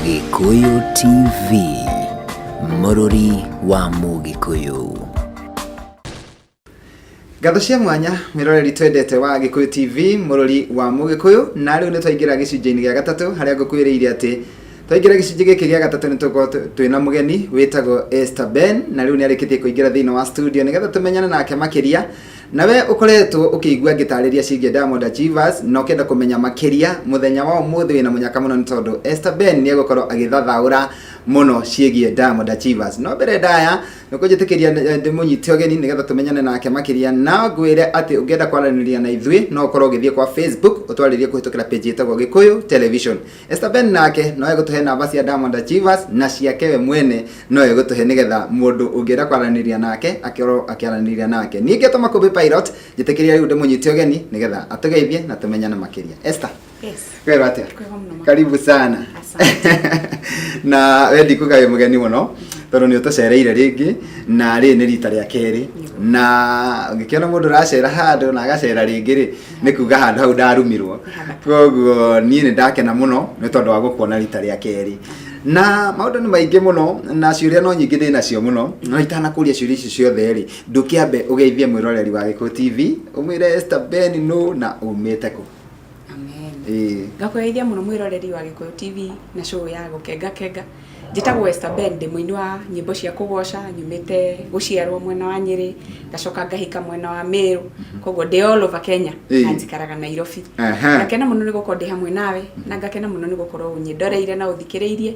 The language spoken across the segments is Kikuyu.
Gĩkũyũ TV, mũrũri wa Mũgĩkũyũ. Ngatho cia mwanya mwĩroreri twendete wa Gĩkũyũ TV mũrũri wa Mũgĩkũyũ, na rĩu nĩ twaingĩra gĩcunjĩ-inĩ gĩa gatatũ harĩa ngũkwĩrĩire atĩ twaingĩra gĩcunjĩ gĩkĩ gĩa gatatũ nĩ tũgũkorwo twĩna mũgeni wĩtagwo Esther Ben, na rĩu nĩ arĩkĩtie kũingĩra thĩinĩ wa studio nĩgetha tũmenyane nake makĩria. Nawe ũkoretwo ũkĩigua ngĩtarĩria ciĩgiĩ Diamond Achievers na ũkenda kũmenya makĩria, mũthenya wa ũmũthĩ wĩna mũnyaka mũno nĩ tondũ Esther Ben nĩ egũkorwo agĩthathaũra mũno ciĩgiĩ Diamond Achievers. No mbere ndaya nĩ ũkũnjĩtĩkĩria ndĩmũnyite ũgeni nĩgetha tũmenyane nake makĩria, na ngwĩre atĩ ũngĩenda kwaranĩria na ithuĩ no ũkorwo ũgĩthiĩ kwa Facebook ũtwarĩrie kũhĩtũkĩra page ĩtagwo Gĩkũyũ Television. Esther Ben nake no egũtũhe namba cia Diamond Achievers na ciake we mwene no egũtũhe nĩgetha mũndũ ũngĩenda kwaranĩria nake akorwo akĩaranĩria nake. Niĩ ngetwo Makũmbĩ Pilot, njĩtĩkĩria rĩu ndĩmũnyite ũgeni nĩgetha atũgeithie na tũmenyane makĩria. Esther. Yes. Kwĩrwo atĩa? Kwega mũno. Karibu sana. Asante. Na we ndikuga wĩ mũgeni mũno tondũ nĩ ũtũcereire rĩngĩ na rĩrĩ nĩ rita rĩa kerĩ, na ũngĩkĩona mũndũ ũracera handũ na agacera rĩngĩ rĩ, nĩ kuga handũ hau ndarumirwo. Koguo niĩ nĩ ndakena mũno nĩ tondũ wa gũkuona rita rĩa kerĩ, na maũndũ nĩ maingĩ mũno na ciũria no nyingĩ ndĩ nacio mũno, no itanakũria ciũria icio ciothe rĩ, ndũkĩambe ũgeithie mwĩroreri wa Gĩkũyũ TV, ũmwĩre Esther Ben nũ na umĩte kũ. Amen. Ĩĩ. Ngakũgeithia mũno mwĩroreri wa Gĩkũyũ TV na show ya Gũkenga Kenga. Njĩtagwo Esther Ben, ndĩ mũini wa nyĩmbo cia kũgoca, nyumĩte gũciarwo mwena wa Nyĩrĩ, ngacoka ngahika mwena wa Meru, koguo ndĩ all over Kenya na njikaraga Nairobi. Ngakena mũno nĩ gũkorwo ndĩ hamwe nawe na ngakena mũno nĩ gũkorwo ũnyĩndoreire na ũthikĩrĩirie.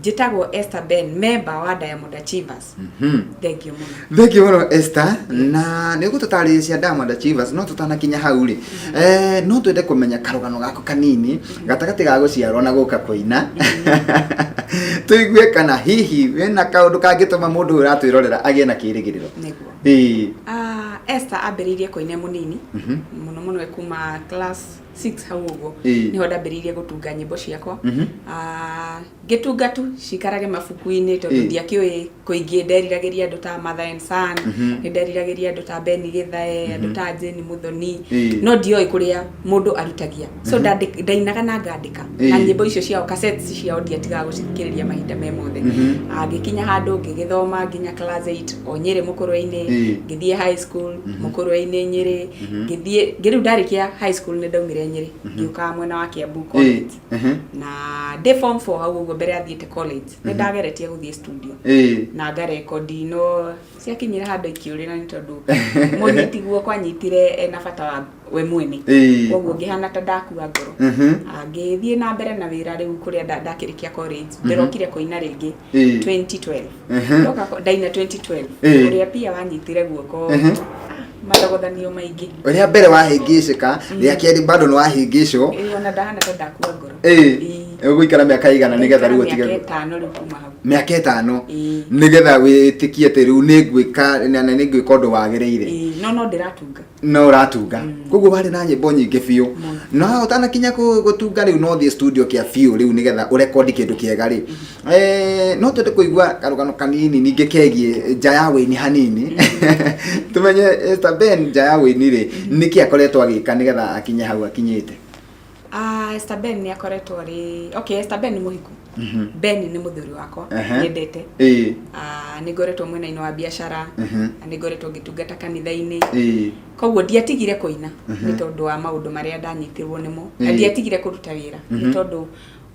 Njĩtagwo Esther Ben, member wa Diamond Achievers. Thengiũ mũno. Thank you mũno Esther, na nĩ ũgũtũtarĩria cia Diamond Achievers, no tũtanakinya hau rĩ, no twende kũmenya karũgano gaku kanini gatagatĩ ga gũciarwo na gũka kũina, tũigue kana hihi wĩna kaũndũ kangĩtũma mũndũ ũyũ ũratwĩrorera agĩe na kĩrĩgĩrĩro. Nĩguo. Ĩĩ. Ah, Esther ambĩrĩirie kũina e mũnini mũno mũno, e kuma class 6 hau ũguo. Nĩho ndambĩrĩirie gũtunga nyĩmbo ciakwa. Ah, ngĩtunga tu cikarage mabuku-inĩ tondũ ndiakĩũĩ kũingĩ. Nderiragĩria andũ ta Mother and Son, nĩ nderiragĩria andũ ta Ben Githae, andũ ta Jane Muthoni, no ndioĩ kũrĩa mũndũ arutagia, so ndainaga na ngandĩka na nyĩmbo icio ciao, cassettes ciao ndiatigaga gũcithikĩrĩria mahinda me mothe. Ah, ngĩkinya handũ ngĩgĩthoma nginya class 8 o Nyĩrĩ Mũkũrwe-inĩ. Ngĩthiĩ high school Mũkũrwe-inĩ Nyĩrĩ, ngĩthiĩ rĩu ndarĩkia high school nĩ ndaumire Nyĩrĩ, ngĩũka mwena wa Kiambu college. Na ndĩ form 4 hau ũguo, mbere athiĩte college, nĩ ndageretie gũthiĩ studio na ngarekondi, no ciakinyire handũ ikĩũrĩra nĩ tondũ mũnyiti guoko anyitire ena bata wa we mwene. Koguo ngĩhana ta ndakua ngoro. Ah, ngĩthiĩ na mbere na wĩra rĩu kũrĩa ndakĩrĩkia college, ndĩrokire kũina rĩngĩ 2012. Ndoka ndaina 2012, ũrĩa pia wanyitire guoko, ah, mathogothanio maingĩ. Rĩa mbere wahĩngĩcĩka, rĩa kerĩ bado nĩ wahĩngĩcwo. Ĩĩ, ona ndahana ta ndakua ngoro. Ũgũikara mĩaka igana nĩgetha rĩu ũtige? Mĩaka 5 rĩu kuma hau. Mĩaka 5? Ĩĩ. Nĩgetha wĩtĩkie atĩ rĩu nĩ ngwĩka na nĩ ngwĩka ũndũ wagĩrĩire. Ĩĩ, no ndĩratunga. No ũratunga, koguo warĩ na nyĩmbo nyingĩ biũ, no ũtanakinya gũtunga rĩu no ũthiĩ studio kĩa biũ rĩu nĩgetha ũrekondi kĩndũ kĩega rĩ, no twende kũigua karũgano kanini ningĩ kegiĩ nja ya wĩini hanini, tũmenye Esther Ben nja ya wĩini rĩ, nĩkĩ akoretwo agĩka nĩgetha akinye hau akinyĩte. Ah, Esther Ben nĩ akoretwo arĩ, okay, Esther Ben nĩ mũhiku. Ben nĩ mũthuri wakwa nyendete. Ah, nĩ ngoretwo mwena-inĩ wa biacara na nĩ ngoretwo ngĩtungata kanitha-inĩ. Koguo ndiatigire kũina nĩ tondũ wa maũndũ marĩa ndanyitirwo nĩmo, na ndiatigire kũruta wĩra nĩ tondũ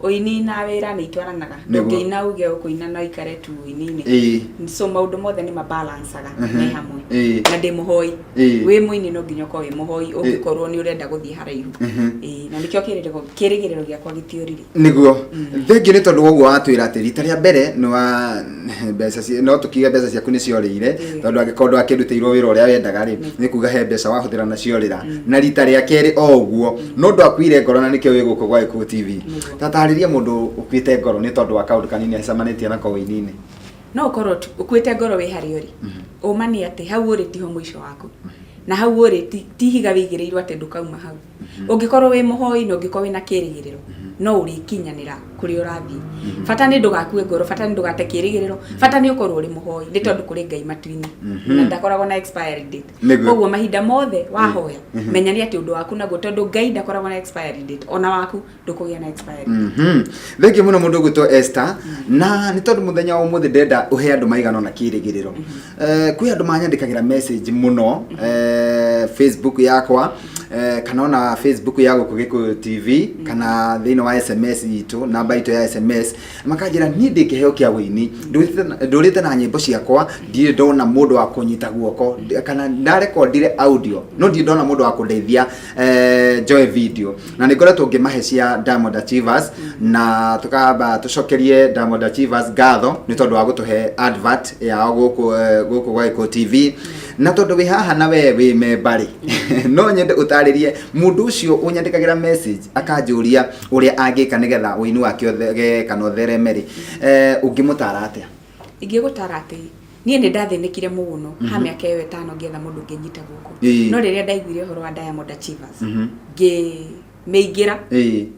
ũini na wĩra nĩ itwaranaga. Ndũngĩina uge ũkũina na ũikare tu ũini-inĩ. So maũndũ mothe nĩ mabalancaga me hamwe. Na ndĩ mũhoi. Wĩ mũini no nginya ũkorwo wĩ mũhoi ũngĩkorwo nĩ ũrenda gũthiĩ haraihu. Ĩĩ, na nĩkĩo kĩrĩgĩrĩro gĩakwa gĩtiũrire. Nĩguo, thengiũ nĩ tondũ woguo watwĩra atĩ rita rĩa mbere nĩ wa mbeca no tũkiuge mbeca ciaku nĩ ciorĩire, tondũ angĩkorwo ndwakĩrutĩirwo wĩra ũrĩa wendaga rĩ, nĩ kuga he mbeca wahũthĩra na ciorĩra, na rita rĩa kerĩ o ũguo, no ndwakuire ngoro na nĩkĩo wĩ gũkũ gwa Gĩkũyũ TV. Tatarĩria mũndũ ũkuĩte ngoro nĩ tondũ wa kaũndũ kanini acemanĩtie nako ũini-inĩ. No ũkorwo ũkuĩte ngoro wĩ harĩa ũrĩ, ũma nĩ atĩ hau ũrĩ tiho mũico waku, na hau ũrĩ ti ihiga wĩigĩrĩirwo atĩ ndũkauma hau. Ũngĩkorwo wĩ mũhoi na ũngĩkorwo wĩna kĩrĩgĩrĩro. No ũrĩkinyanĩra kũrĩa ũrathiĩ. Bata nĩ ndũgakue ngoro, bata nĩ ndũgate kĩrĩgĩrĩro, bata nĩ ũkorwo ũrĩ mũhoi, nĩ tondũ kũrĩ Ngai matu-inĩ na ndakoragwo na expiry date. Koguo mahinda mothe wahoya, menya nĩ atĩ ũndũ waku naguo, tondũ Ngai ndakoragwo na expiry date, ona waku ndũkũgĩa na expiry date. Thengiũ mũno mũndũ ũgwĩtwo Esther, na nĩ tondũ mũthenya wa ũmũthĩ ndenda ũhe andũ maigana ũna kĩrĩgĩrĩro. Kwĩ andũ manyandĩkagĩra message mũno Facebook yakwa, kana ona Facebook ya gũkũ Gĩkũyũ TV, kana thĩinĩ wa SMS itũ, namba itũ ya SMS, makanjĩra niĩ ndĩ kĩheo kĩa wĩini, ndũrĩte na nyĩmbo ciakwa, ndirĩ ndona mũndũ wa kũnyita guoko, kana ndarekondire audio no ndirĩ ndona mũndũ wa kũndeithia njoe video, na nĩ ngoretwo ngĩmahe cia Diamond Achievers, na tũkamba tũcokerie Diamond Achievers ngatho nĩ tondũ wa gũtũhe advert yao gũkũ gwa Gĩkũyũ TV. Na tondũ wĩ haha na we wĩ memba rĩ, no nyende ũtarĩrie mũndũ ũcio ũnyandĩkagĩra message akanjũria ũrĩa angĩka nĩgetha ũini wake ũthegee kana ũthereme rĩ, ũngĩmũtara atĩa? Ingĩgũtara atĩ niĩ nĩ ndathĩnĩkire mũno ha mĩaka ĩyo 5 ngĩetha mũndũ ũngĩnyita guoko, no rĩrĩa ndaiguire ũhoro wa Diamond Achievers, ngĩmĩingĩra.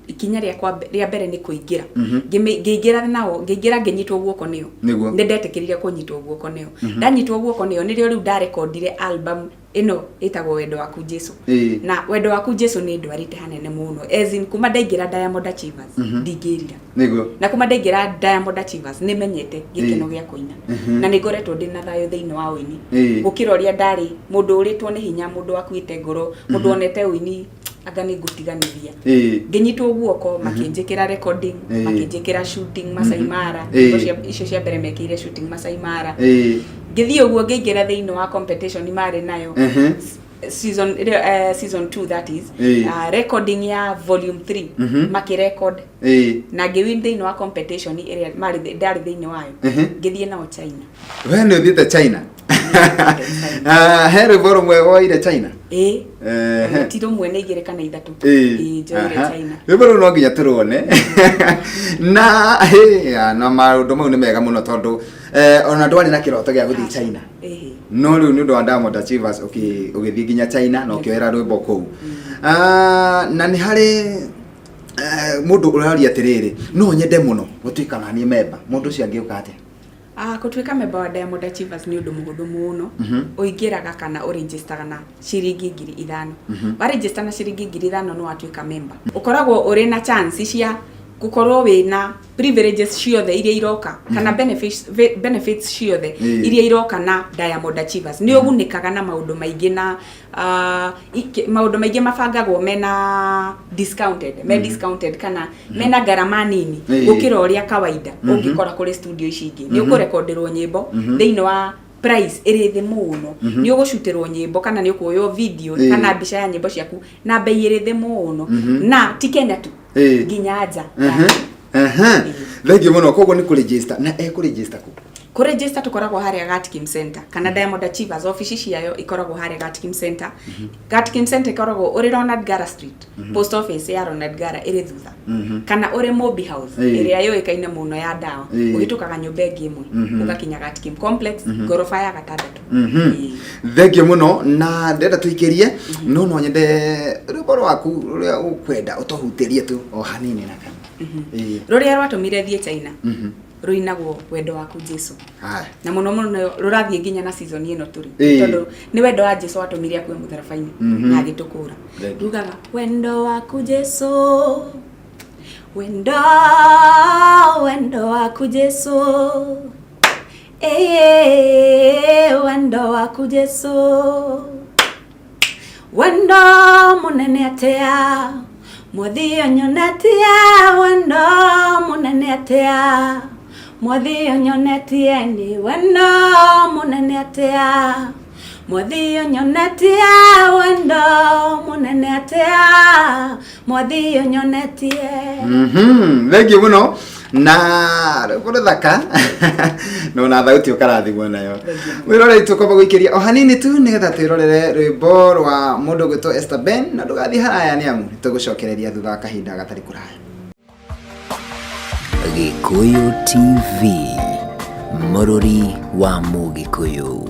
Ikinya rĩakwa rĩa mbere nĩ kũingĩra. Ngĩingĩra nao, ngĩingĩra ngĩnyitwo guoko nĩo. Nĩ ndetĩkĩrire kũnyitwo guoko nĩo. Ndanyitwo guoko nĩo, nĩrĩo rĩu ndarekondire album ĩno ĩtagwo Wendo Waku Jesu. Na Wendo Waku Jesu nĩ ndwarĩte hanene mũno, as in kuma ndaingĩra Diamond Achievers, ndingĩrira. Na kuma ndaingĩra Diamond Achievers, nĩ menyete gĩkeno gĩa kũina, na nĩ ngoretwo ndĩ na thayũ thĩinĩ wa ũini gũkĩra ũrĩa ndarĩ mũndũ ũrĩtwo nĩ hinya, mũndũ wakuĩte ngoro, mũndũ onete ũini anga nĩ ngũtiganĩria. Ngĩnyitwo guoko, makĩnjĩkĩra recording, makĩnjĩkĩra shooting Masai Mara. Nyĩmbo icio cia mbere mekĩire shooting Masai Mara. Ngĩthiĩ ũguo ngĩingĩra thĩinĩ wa competition marĩ nayo, season season 2 that is, recording ya volume 3, makĩrecord na ngĩwin thĩinĩ wa competition ĩrĩa marĩ ndarĩ thĩinĩ wayo. Ngĩthiĩ nao China. We nĩ ũthiĩte China? Ah, he rwĩmbo rũmwe woire China? Ĩĩ. Ti rũmwe, nĩ igĩrĩ kana ithatũ. Ĩĩ, njoire China. Rwĩmbo rũu no nginya tũruone na na maũndũ mau nĩ mega mũno, tondũ ona ndwarĩ na kĩroto gĩa gũthiĩ China, no rĩu nĩ ũndũ wa Diamond Achievers ũgĩthiĩ nginya China na ũkĩoera rwĩmbo kũu. Ah, na nĩ harĩ mũndũ ũraria atĩrĩrĩ, no nyende mũno gũtuĩka naniĩ memba, mũndũ ũcio angĩũka atĩa? Ah, gũtuĩka member wa Diamond Achievers nĩ ũndũ mũhũthũ mũno. Ũingĩraga kana ũregistaga na ciringi 5,000. Waregister na ciringi 5,000 nĩ watuĩka member. Ũkoragwo ũrĩ na chance cia gũkorwo wĩna privileges ciothe iria iroka kana benefits ciothe iria iroka na Diamond Achievers. Nĩ ũgunĩkaga na maũndũ maingĩ na maũndũ maingĩ mabangagwo mena discounted, me discounted kana mena ngarama nini gũkĩra ũrĩa kawaida ũngĩkora kũrĩ studio ici ingĩ. Nĩ ũkũrekonderwo nyĩmbo thĩinĩ wa price ĩrĩ thĩ mũno, nĩ ũgũcutĩrwo nyĩmbo kana nĩ ũkuoywo video kana mbica ya nyĩmbo ciaku na bei ĩrĩ thĩ mũno, na ti Kenya tu, nginya nja. Thengiũ mũno. Koguo nĩ kũregister, na ekũregister kũ? Kũregister tũkoragwo harĩa Gatkim Center, kana Diamond Achievers ofici ciayo ikoragwo harĩa Gatkim Center. Gatkim Center ikoragwo ũrĩ Ronald Ngara Street, post office ya Ronald Ngara ĩrĩ thutha, kana ũrĩ Mobi House ĩrĩa yũĩkaine mũno ya ndawa. Ũhĩtũkaga nyũmba ĩngĩ ĩmwe ũgakinya Gatkim Complex, ngoroba ya gatandatũ. Thengiũ mũno, na ndĩrenda tũikĩrie, no nyende rwĩmbo rwaku rũrĩa ũkwenda ũtũhutĩrie tu o hanini na kana. Rũrĩa rwatũmire thiĩ China rũinagwo Wendo Waku Jesu. Na mũno mũno rũrathiĩ nginya na season ĩno tũrĩ, tondũ nĩ wendo wa Jesu watũmire akue mũtharaba-inĩ na agĩtũkũra. Thank you. Rugaga wendo waku Jesu, wendo, wendo waku Jesu, wendo waku Jesu, wendo munene atia, mwathi onyonetie, wendo munene atia, mwathi onyonetie, ni wendo munene atia, mwathi onyonetie, wendo munene atia, mwathi onyonetie. Thengiũ mũno na rwĩmbo rũthaka no na thauti ũkarathimwo nayo. Mwĩroreri, tũkwamba gũikĩria o hanini tu nĩgetha twĩrorere rwĩmbo rwa mũndũ ũgwĩtwo Esther Ben, na ndũgathiĩ haraya nĩ amu nĩtũgũcokereria thutha wa kahinda gatarĩ kũraya. Gĩkũyũ TV, mũrũri wa Mũgĩkũyũ.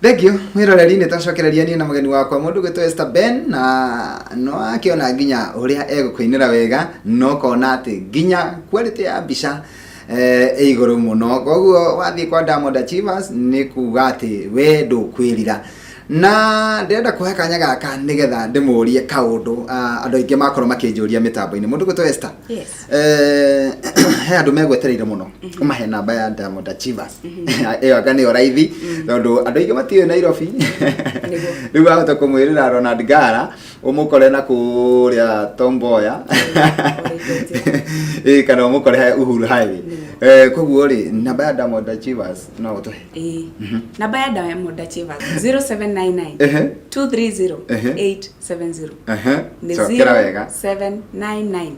Thank you mwiroreri, nĩ twacokereria niĩ na mũgeni wakwa mũndũ gwĩtwo Esther Ben, na no akĩona nginya ũrĩa egũkũinĩra wega, no kona atĩ nginya quality ya mbica ĩ igũrũ mũno. Koguo wathiĩ kwa Diamond Achievers nĩ kuga atĩ we ndũkwĩrira. Na ndĩrenda kuoya kanya gaka nĩgetha ndĩmũrie kaũndũ, andũ aingĩ makorwo makĩnjũria mĩtambo-inĩ. Mũndũ gwĩtwo Esther, Yes. He andũ megwetereire mũno ũmahe namba ya Diamond Achievers ĩyo, anga nĩyo raithi, tondũ andũ aingĩ matiũĩ Nairobi. Rĩu wahota kũmwĩrĩra Ronald Ngara ũmũkore na kũrĩa Tom Mboya, ĩ kana ũmũkore Uhuru Highway. Koguo rĩ, namba ya Diamond Achievers no ũtũhe? Ĩĩ. Namba ya Diamond Achievers 0799 230 870. Nĩ Cokera wega. 0799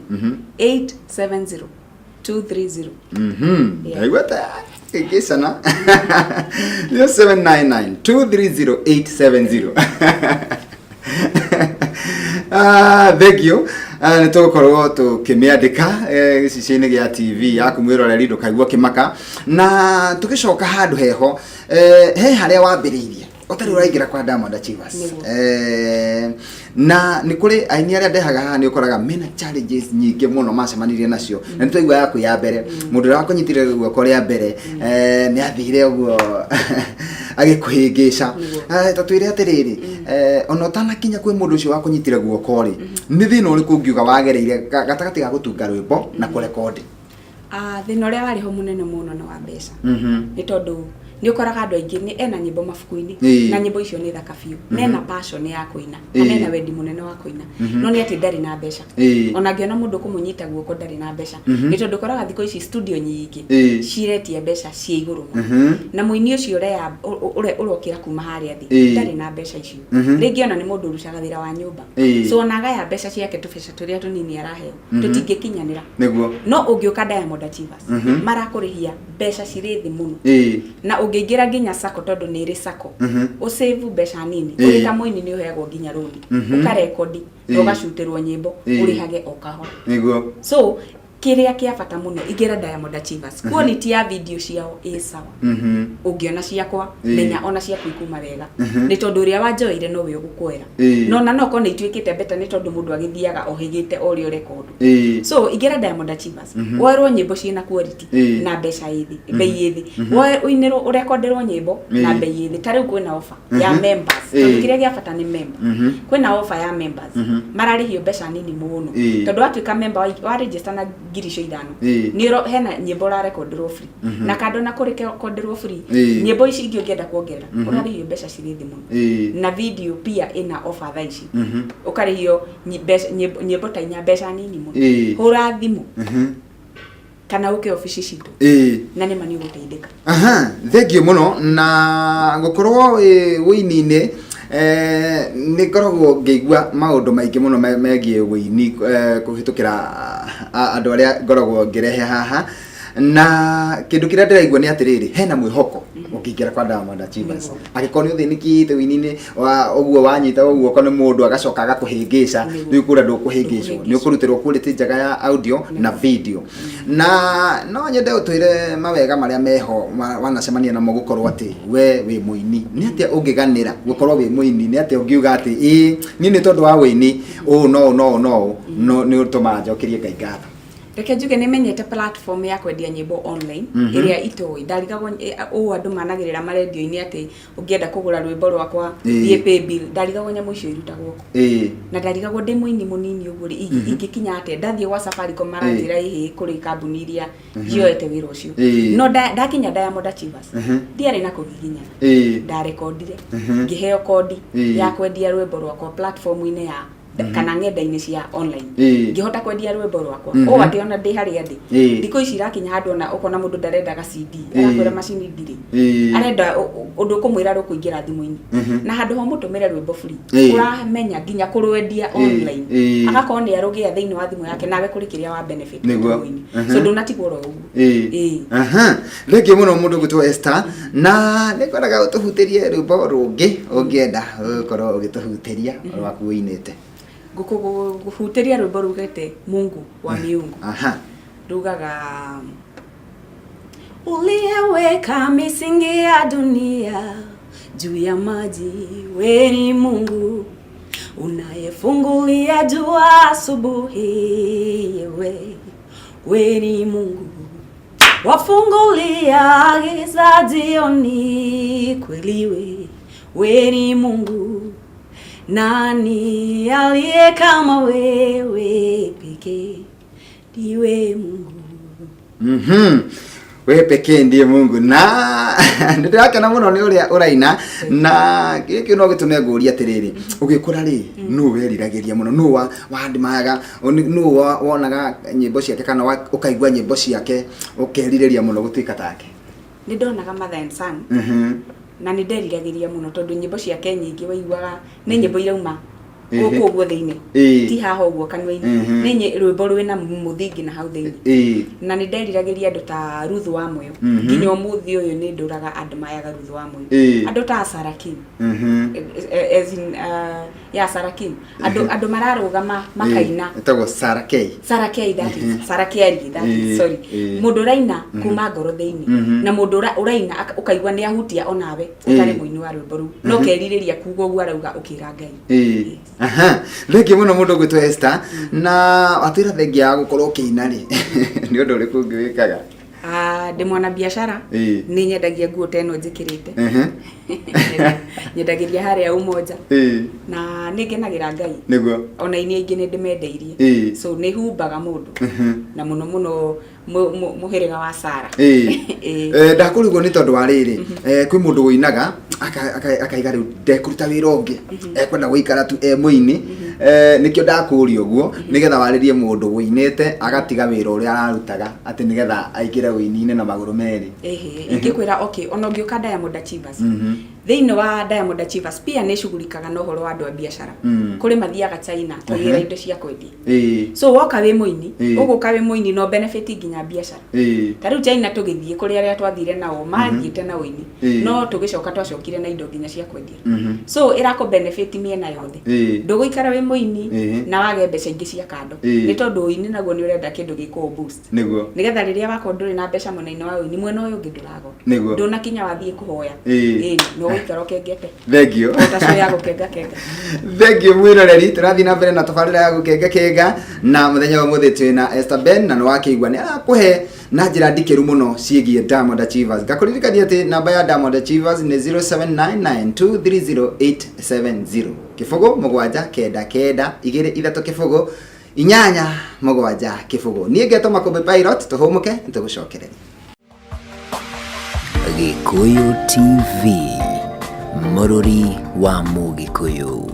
870 230. Yeah. Ndaigua ta ĩngĩcana 0799 230 870. Ah, thank you. Ah, nĩ tũgũkorwo tũkĩmĩandĩka gĩcicio-inĩ gĩa TV yaku, mwĩroreri, ndũkaigua kĩmaka. Na tũgĩcoka handũ heho, he harĩa wambĩrĩirie ũtarĩ ũraingĩra kwa Diamond Achievers. Na nĩ kũrĩ aini arĩa ndehaga haha, nĩ ũkoraga mena challenges nyingĩ mũno macemanirie nacio, na nĩ twaigua yaku ya mbere, mũndũ ũrĩa wakũnyitire guoko rĩa mbere nĩ athire ũguo agĩkũhĩngĩca. Ta twĩre atĩrĩrĩ, ona ũtanakinya kwĩ mũndũ ũcio wakũnyitire guoko rĩ, nĩ thĩna ũrĩkũ ũngiuga wagereire gatagatĩ ga gũtunga rwĩmbo na kũrekondi? Ah, thĩna ũrĩa warĩ ho mũnene mũno nĩ wa mbeca, nĩ tondũ nĩ ũkoraga andũ aingĩ nĩ ena nyĩmbo mabuku-inĩ, na nyĩmbo icio nĩ thaka biũ, na ena passion ya kũina, kana ena wendi mũnene wa kũina, no nĩ atĩ ndarĩ na mbeca. Ona angĩona mũndũ kũmũnyita guoko, ndarĩ na mbeca, nĩ tondũ ũkoraga thikũ ici studio nyingĩ ciretia mbeca ciĩ igũrũ mũno, na mũini ũcio ũrokĩra kuma harĩa thĩ ndarĩ na mbeca icio. Rĩngĩ ona nĩ mũndũ ũrutaga wĩra wa nyũmba, so ona agaya mbeca ciake, tũbeca tũrĩa tũnini araheo tũtingĩkinyanĩra. No ũngĩũka Diamond Achievers, marakũrĩhia mbeca cirĩ thĩ mũno, na ũngĩingĩra nginya sacco, tondũ nĩ ĩrĩ sacco, ũsave mbeca nini. Ũrĩ ta mũini nĩ ũheagwo nginya rũni, ũkarekondi na ũgacutĩrwo nyĩmbo, ũrĩhage o kahora. So kĩrĩa kĩa bata mũno, ingĩra Diamond Achievers, quality ya video ciao ĩ sawa. Ũngĩona ciakwa, menya ona ciaku ikuma wega, nĩ tondũ ũrĩa wanjoeire nowe ũgũkwera. No na no korwo nĩ ituĩkĩte better, nĩ tondũ mũndũ agĩthiaga ohĩgĩte o ũrĩa ũrekondo. So ingĩra Diamond Achievers, woerwo nyĩmbo ciĩna quality na mbeca ĩ thĩ, bei ĩ thĩ. Woe ũinĩrwo, ũrekonderwo nyĩmbo na bei ĩ thĩ. Ta rĩu kwĩna offer ya members, tondũ kĩrĩa gĩa bata nĩ member. Kwĩna offer ya members, mararĩhio mbeca nini mũno, tondũ watuĩka member wa register na 5,000, nĩ hena nyĩmbo ũrarekonderwo free, na kando na kũrekonderwo free, nyĩmbo ici ingĩ ũngĩenda kuongerera, ũrarĩhio mbeca cirĩ thĩ mũno. Na video pia ĩna offer thaa ici, ũkarĩhio nyĩmbo ta inya, mbeca nini mũno. Hũra thimũ kana ũke obici citũ, na nĩma nĩ ũgũteithĩka. Aha, thank you mũno. Na gũkorwo wĩ wĩini-inĩ, nĩ ngoragwo ngĩigua maũndũ maingĩ mũno megiĩ wĩini kũhĩtũkĩra andũ arĩa ngoragwo ngĩrehe haha, na kĩndũ kĩrĩa ndĩraigua nĩ atĩrĩrĩ, hena mwĩhoko ũngĩingĩra kwa Diamond Achievers. Angĩkorwo nĩ ũthĩnĩkĩte wĩini-inĩ wa ũguo, wanyita guoko nĩ mũndũ agacoka agakũhĩngĩca, rĩu kũrĩa ndũkũhĩngĩcwo, nĩ ũkũrutĩrwo quality njega ya audio na video. Na no nyende ũtwĩre mawega marĩa meho wanacemania namo gũkorwo atĩ we wĩ mũini. Nĩ atĩa ũngĩganĩra gũkorwo wĩ mũini? Nĩ atĩa ũngiuga atĩ ĩĩ, niĩ nĩ tondũ wa wĩini ũũ no ũũ no ũũ no ũũ no nĩ ũtũmaga njokerie Ngai ngatho? Reke njuge nĩ menyete platform ya kwendia nyĩmbo online ĩrĩa itoĩ ndarigagwo ũũ andũ managĩrĩra marendio-inĩ atĩ ũngĩenda kũgũra rwĩmbo rwakwa, thiĩ paybill. Ndarigagwo nyamũ icio irutagwo kũ, na ndarigagwo ndĩ mũini mũnini ũguo rĩ, ingĩkinya atĩa? Ndathiĩ gwa Safaricom maranjĩra ĩhĩ, kũrĩ kambuni iria cioete wĩra ũcio. No ndakinya Diamond Achievers, ndiarĩ na kũgiginyana. Ndarekondire, ngĩheo kondi ya kwendia rwĩmbo rwakwa platform-inĩ ya kana ng'enda-inĩ cia online. Ngĩhota kwendia rwĩmbo rwakwa ũũ atĩ ona ndĩ harĩa ndĩ. Thikũ ici irakinya handũ ona ũkona mũndũ ndarendaga CD, arakwĩra macini ndirĩ, arenda ũndũ ũkũmwĩra rũkũingĩra thimũ-inĩ, na handũ ha ũmũtũmĩre rwĩmbo free, ũramenya nginya kũrwendia online, agakorwo nĩ arũgĩa thĩinĩ wa thimũ yake, nawe kũrĩ kĩrĩa wa benefit thimũ-inĩ. So ndũnatigwo oro ũguo. Aha. Thengiũ mũno mũndũ gwĩtwo Esther, na nĩ ngwendaga ũtũhutĩrie rwĩmbo rũngĩ ũngĩenda gũkorwo ũgĩtũhutĩria rwaku ũinĩte. Ngũkũhutĩria rwĩmbo rugĩte "Mungu wa Miungu". Rugaga, "Uliyeweka misingi ya dunia, Juu ya maji, we ni Mungu unayefungulia jua asubuhi, we ni Mungu wafungulia giza jioni, kweli we ni Mungu. Nani aliye kama wewe pekee ndiwe Mungu. We pekee ndiye Mungu. Na nĩ ndĩrakena mũno nĩ ũrĩa ũraina, na gĩkĩ no gĩtũme ngũrie atĩrĩrĩ, ũgĩkũra rĩ, nũ weriragĩria mũno, nũ wandimaga, nũ wonaga nyĩmbo ciake kana ũkaigua nyĩmbo ciake ũkerirĩria mũno gũtuĩka take? Nĩ ndonaga Mother and Son na nĩ nderiragĩria mũno tondũ nyĩmbo ciake nyingĩ waiguaga nĩ nyĩmbo irauma gũkũ ũguo thĩinĩ, ti haha ũguo kanua-inĩ, nĩ rwĩmbo rwĩna mũthingi na hau thĩinĩ. Na nĩ nderiragĩria andũ ta Ruth wa Moyo. Nginya ũmũthĩ ũyũ nĩ ndũraga admire Ruth wa Moyo, andũ ta Sarah King, as in, yeah, Sarah King, andũ mararũgama makaina. Ĩtagwo Sarah K. Sarah K, that is Sarah Kelly, that is, sorry. Mũndũ ũraina kuma ngoro thĩinĩ na mũndũ ũraina ũkaigua nĩ ahutia onawe ũtarĩ mũini wa rwĩmbo rũu, no kerirĩria kuga ũguo arauga ũkĩra Ngai. Aha. Thengiũ mũno mũndũ ũgwĩtwo Esther, na watwĩra thengia ya gũkorwo ũkĩina rĩ, nĩ ũndũ ũrĩkũ ũngĩ wĩkaga? Ah, ndĩ mwana biacara. Nĩ nyendagia nguo ta ĩno njĩkĩrĩte. Nyendagĩria harĩa Umoja na nĩ ngenagĩra Ngai. Ona ini aingĩ nĩ ndĩmendeirie. So nĩ humbaga mũndũ na mũno mũno mũhĩrĩga wa Sara. Ndakũrigwo nĩ tondũ wa rĩrĩ, kwĩ mũndũ ũinaga akaiga rĩu ndekũruta wĩra ũngĩ, ekwenda gũikara tu e mũini. Nĩkĩo ndakũria ũguo, nĩgetha warĩrie mũndũ ũinĩte agatiga wĩra ũrĩa ararutaga atĩ nĩgetha aingĩre ũini-inĩ na magũrũ merĩ. Ehe, ingĩkwĩra okay, ona ũngĩũka Diamond Achievers, thĩinĩ wa Diamond Achievers pia nĩ icugurikaga na ũhoro wa andũ a biacara. Kũrĩ mathiaga China kũgĩra indo cia kwendia. So woka wĩ mũini, ũgũka wĩ mũini no benefit nginya biacara. Ta rĩu China tũgĩthiĩ, kũrĩ arĩa twathire nao mathiĩte na ũini, no tũgĩcoka twacokire na indo nginya cia kwendia. So ĩrakũ benefit mĩena yothe. Ndũgũikara wĩ mũini na wage mbeca ingĩ cia kando, nĩ tondũ ũini naguo nĩ ũrenda kĩndũ gĩkũ boost, nĩgetha rĩrĩa wakorwo ndũrĩ na mbeca mwena-inĩ wa ũini, mwena ũyũ ũngĩ ndũragwa. Ndũnakinya wathiĩ kũhoya. Ĩĩ, no ũgũikara ũkengete. Thengio. O ta cio ya gũkenga kenga. Thengio mwĩroreri, tũrathiĩ na mbere na tabarĩra ya gũkenga kenga, na mũthenya wa ũmũthĩ twĩna Esther Ben, na nĩwakĩigua nĩ arakũhe na njĩra ndikĩru mũno ciĩgiĩ Diamond Achievers. Ngakũririkania atĩ namba ya Diamond Achievers nĩ 0799230870, 0799230 870. Niĩ ngetwo Makũmbĩ Pilot, tũhũmũke nĩtũgũcokereria. Gĩkũyũ TV, mũrũri wa Mũgĩkũyũ.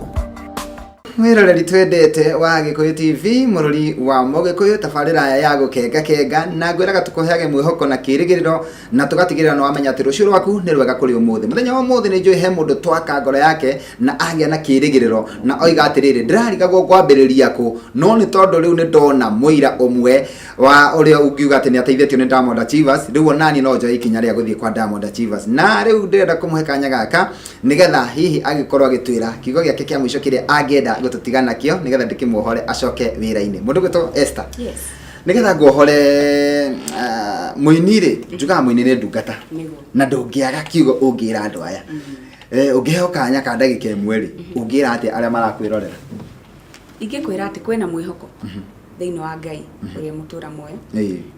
Mwĩroreri twendete wa Gĩkũyũ TV, mũrũri wa Mũgĩkũyũ, tabarĩra ya gũkenga kenga, na ngwĩraga tũkũheage mwĩhoko na kĩrĩgĩrĩro na tũgatigĩrĩra nĩ wamenya atĩ rũciũ rwaku nĩ rwega kũrĩ ũmũthĩ. Mũthenya wa ũmũthĩ nĩ njũĩ he mũndũ twaka ngoro yake na agĩa na kĩrĩgĩrĩro na oiga atĩrĩrĩ, ndĩrarigagwo kwambĩrĩria kũ, no nĩ tondũ rĩu nĩ ndona mũira ũmwe wa ũrĩa ũngiuga atĩ nĩ ateithĩtio nĩ Diamond Achievers, rĩu onani no njoe ikinya rĩa gũthiĩ kwa Diamond Achievers. Na rĩu ndĩrenda kũmũhe kanya gaka nĩgetha hihi agĩkorwo agĩtwĩra kiugo gĩake kĩa mũico kĩrĩa angĩenda gũtũtiga nakĩo, nĩgetha ndĩkĩmuohore acoke wĩra-inĩ. Mũndũ gwĩtwo Esther, nĩgetha nguohore, mũini rĩ, njugaga mũini nĩ ndungata na ndũngĩaga kiugo ũngĩra andũ aya. Ũngĩheo kanya ka ndagĩka 1 rĩ, ũngĩra atĩa arĩa marakwĩrorera? Ingĩkwĩra atĩ kwĩna mwĩhoko thĩinĩ wa Ngai ũrĩa mũtũra muoyo,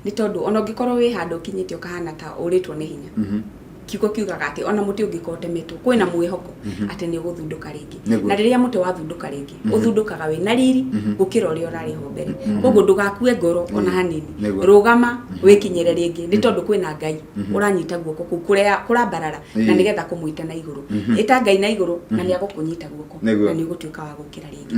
nĩ tondũ ona ũngĩkorwo wĩ handũ ũkinyĩte ũkahana ta ũrĩtwo nĩ hinya, kiugo kiugaga atĩ ona mũtĩ ũngĩkorwo ũtemetwo, kwĩna mwĩhoko atĩ nĩ ũgũthundũka rĩngĩ. Na rĩrĩa mũtĩ wathundũka rĩngĩ, ũthundũkaga wĩ na riri gũkĩra ũrĩa ũrarĩ ho mbere. Koguo ndũgakue ngoro ona hanini. Rũgama wĩkinyĩre rĩngĩ, nĩ tondũ kwĩna Ngai ũranyita guoko kũu kũrĩa kũrambarara na nĩgetha kũmwĩta na igũrũ. Ĩta Ngai na igũrũ na nĩ agũkũnyita guoko na nĩ ũgũtuĩka wa gũkĩra rĩngĩ.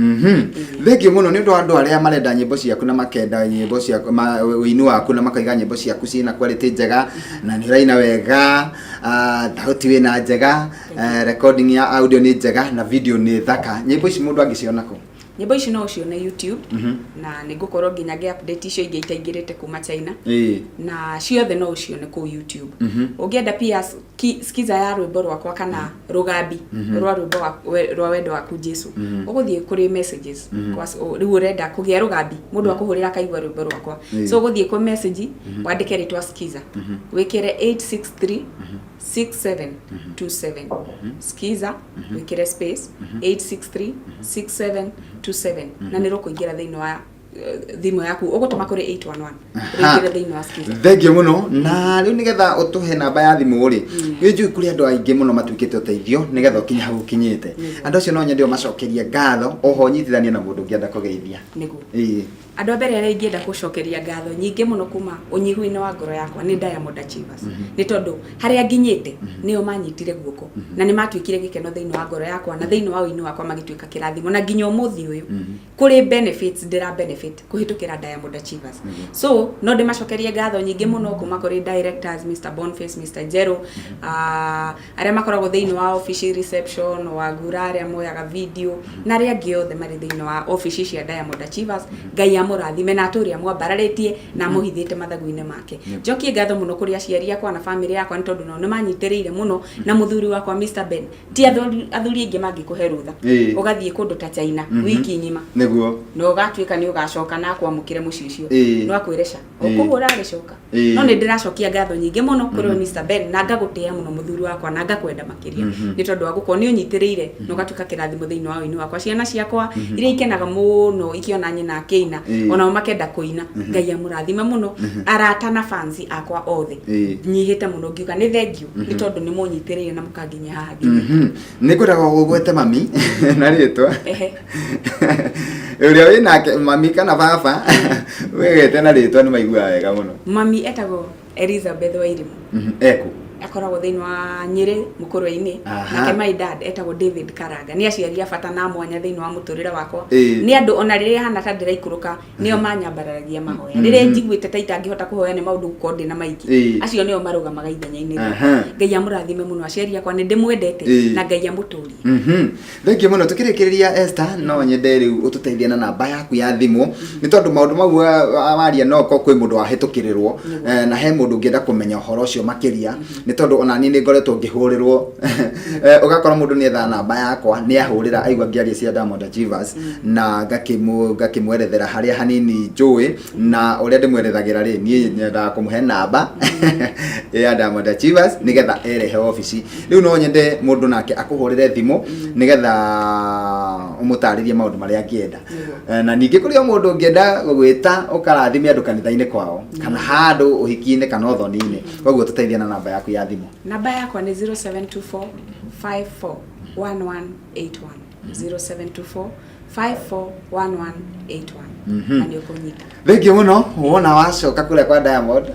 Thengiũ mũno nĩ ũndũ wa andũ arĩa marenda nyĩmbo ciaku na makenda nyĩmbo ciaku, ũini waku, na makaiga nyĩmbo ciaku ciĩna quality njega na nĩ ũraina wega, thauti wĩna njega, recording ya audio nĩ njega na video nĩ thaka. Nyĩmbo ici mũndũ angĩciona kũ? Nyĩmbo ici no ũcione YouTube, na nĩ ngũkorwo nginya ngĩ update icio ingĩ itaingĩrĩte kuma China. Na ciothe no ũcione kũu YouTube. Ũngĩenda pia skiza ya rwĩmbo rwakwa kana rũgambi rwa rwĩmbo rwa Wendo Waku Jesu, ũgũthiĩ kũrĩ messages. Rĩu ũrenda kũgĩa rũgambi, mũndũ akũhũrĩra akaigua rwĩmbo rwakwa. So ũgũthiĩ kwĩ message, wandĩke rĩtwa skiza, wĩkĩre 863 6727, skiza, wĩkĩre space 863 6727, na nĩ rũkũingĩra thĩinĩ wa thimũ yaku. Ũgũtũma kũrĩ 811, rũingĩre thĩinĩ wa skiza. Thengiũ mũno. Na rĩu nĩgetha ũtũhe namba ya thimũ rĩ, nĩ njũĩ kũrĩ andũ aingĩ mũno matuĩkĩte ũteithio nĩgetha ũkinye hau ũkinyĩte. Andũ acio no nyende ũmacokerie ngatho, oho ũnyitithanie na mũndũ ũngĩenda kũgeithia. Nĩguo. Andũ a mbere arĩa ingĩenda gũcokeria ngatho nyingĩ mũno kuma ũnyihu-inĩ wa ngoro yakwa nĩ Diamond Achievers, nĩ tondũ harĩa nginyĩte nĩo manyitire guoko na nĩ matuĩkire gĩkeno thĩinĩ wa ngoro yakwa na thĩinĩ wa ũini wakwa, magĩtuĩka kĩrathimo, na nginya ũmũthĩ ũyũ kũrĩ benefits ndĩra benefit kũhĩtũkĩra Diamond Achievers. So no ndĩmacokerie ngatho nyingĩ mũno kuma kũrĩ directors Mr Boniface, Mr Jero, arĩa makoragwo thĩinĩ wa ofici reception, wagura arĩa moyaga video, na arĩa angĩ othe marĩ thĩinĩ wa ofici cia Diamond Achievers. Ngai amũrathime na atũre amwambararĩtie na amũhithĩte mathagu-inĩ make. Njokie ngatho mũno kũrĩ aciari akwa na famĩlĩ yakwa, nĩ tondũ nao nĩ manyitĩrĩire mũno, na mũthuri wakwa Mr Ben. Ti athuri aingĩ mangĩkũhe rũtha ũgathiĩ kũndũ ta China wiki ng'ima na ũgatuĩka nĩ ũgacoka na akwamũkĩre mũciĩ ũcio. No akwĩre ca o kũu ũragĩcoka. No nĩ ndĩracokia ngatho nyingĩ mũno kũrĩ we Mr Ben, na ngagũtĩĩa mũno mũthuri wakwa, na ngakwenda makĩria nĩ tondũ wa gũkorwo nĩ ũnyitĩrĩire na ũgatuĩka kĩrathimo thĩinĩ wa ũini wakwa. Ciana ciakwa iria ikenaga mũno ikĩona nyina akĩina, onao makenda kũina, Ngai amũrathime mũno. Arata na fans akwa othe, nyihĩte mũno ngiuga nĩ thengiũ nĩ tondũ nĩ mũnyitĩrĩire na mũkanginyia haha nginyĩte. Nĩ ngwendaga ũgwete mami na rĩtwa ũrĩa wĩ nake, mami kana baba, wĩgete na rĩtwa nĩ maiguaga wega mũno. Mami etagwo Elizabeth Wairimu. Eku Akoragwo thĩinĩ wa Nyĩrĩ Mũkũrwe-inĩ. Nake my dad etagwo David Karanga. Nĩ aciari a bata na mwanya thĩinĩ wa mũtũrĩre wakwa. Nĩ andũ ona rĩrĩa hana ta ndĩraikũrũka, nĩo manyambararagia mahoya. Rĩrĩa njiguĩte ta itangĩhota kũhoya nĩ maũndũ gũkorwo ndĩna maingĩ, acio nĩo marũgamaga ithenya-inĩ rĩakwa. Ngai amũrathime mũno aciari akwa, nĩ ndĩmwendete, na Ngai amũtũrie. Thengiũ mũno. Tũkĩrĩkĩrĩria, Esther, no nyende rĩu ũtũteithie na namba yaku ya thimũ, nĩ tondũ maũndũ mau waria no ko kwĩ mũndũ wahĩtũkĩrĩrwo, na he mũndũ ũngĩenda kũmenya ũhoro ũcio makĩria, nĩ tondũ ona niĩ nĩ ngoretwo ngĩhũrĩrwo, ũgakora mũndũ nĩ etha namba yakwa, nĩ ahũrĩra aigua ngĩaria cia Diamond Achievers, na ngakĩmwerethera harĩa hanini njũĩ, na ũrĩa ndĩmwerethagĩra rĩ, niĩ nyendaga kũmũhe namba ya Diamond Achievers nĩgetha erehe obici. Rĩu no nyende mũndũ nake akũhũrĩre thimũ nĩgetha ũmũtarĩrie maũndũ marĩa angĩenda. Na ningĩ kũrĩ o mũndũ ũngĩenda gũgwĩta ũkarathime andũ kanitha-inĩ kwao kana handũ ũhiki-inĩ kana ũthoni-inĩ. Koguo tũteithie na namba yaku ya thimũ. Namba yakwa nĩ 0724 541181, 0724 541181, na nĩ ũkũnyita. Thengiũ mũno. Wona wacoka kũrĩa kwa Diamond,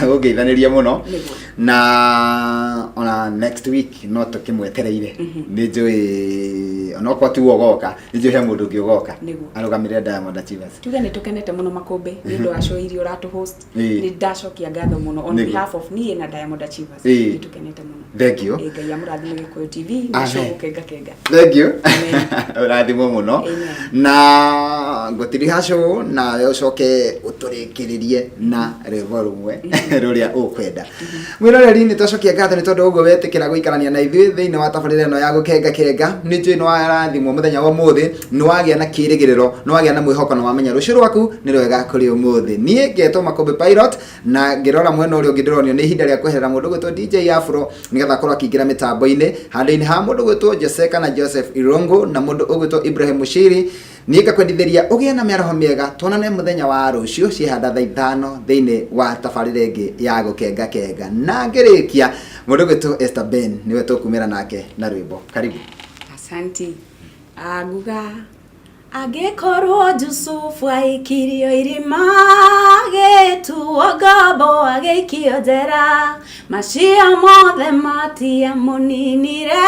ũngeithanĩrie mũno. Nĩguo. Na ona next week no tũkĩmwetereire. Nĩ njũĩ onokorwo tiwe ũgoka, nĩ njũĩ he mũndũ ũngĩ ũgoka Nĩguo. arũgamĩrĩre Diamond Achievers. Tuge nĩ tũkenete mũno Makũmbĩ nĩ ũndũ wa show iria ũratũ host. Nĩ ndacokia ngatho mũno on Nĩguo. behalf of niĩ na Diamond Achievers. Nĩ tũkenete mũno. Thengiũ. Ngai amũrathime Gĩkũyũ TV na Amen. show Gũkenga Kenga. Thengiũ. Amen. Ũrathimwo mũno. Amen. Na ngũtiriha show nawe ũcoke ũtũrĩkĩrĩrie na rwĩmbo rũmwe rũrĩa ũkwenda. Mwĩroreri, nĩ twacokia ngatho nĩ tondũ ũguo wetĩkĩra gũikarania na ithuĩ thĩinĩ wa tabarĩra ĩno ya Gũkenga Kenga. Nĩ njũĩ nĩ warathimwo mũthenya wa ũmũthĩ, nĩ wagĩa na kĩrĩgĩrĩro, nĩ wagĩa na mwĩhoko, na wamenya rũciũ rwaku nĩ rwega kũrĩ ũmũthĩ. Niĩ ngetwo Makũmbĩ Pilot, na ngĩrora mwena ũrĩa ũngĩ ndĩronio nĩ ihinda rĩa kweherera mũndũ gwĩtwo DJ Afro nĩgetha akorwo akĩingĩra mĩtambo-inĩ handũ-inĩ ha mũndũ gwĩtwo Jose kana Joseph Irungu na mũndũ ũgwĩtwo Ibrahim Mushiri. Niĩ ngakwendithĩria ũgĩe na mĩaraho mĩega, tuonane mũthenya wa rũciũ ciĩhanda thaa 5 thĩinĩ wa tabarĩra ĩngĩ ya Gũkenga Kenga. Na ngĩrĩkia, mũndũ ũgwĩtwo Esther Ben nĩwe tũkumĩra nake na rwĩmbo. Karibu. Asanti. Nguga angĩkorwo Jusufu aikirio irima, agĩtuo ngombo, agĩikio njera, macio mothe matiamũninire,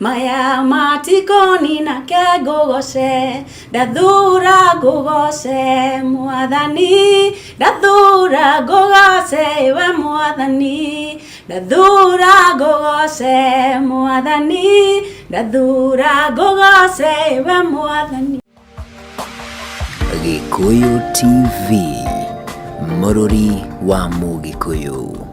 maya matikonina ke ngũgoce. Ndathura ngũgoce Mwathani, ndathura ngũgoce we Mwathani, ndathura ngũgoce Mwathani, ndathura ngũgoce we Mwathani. Gĩkũyũ TV, mũrũri wa Mũgĩkũyũ.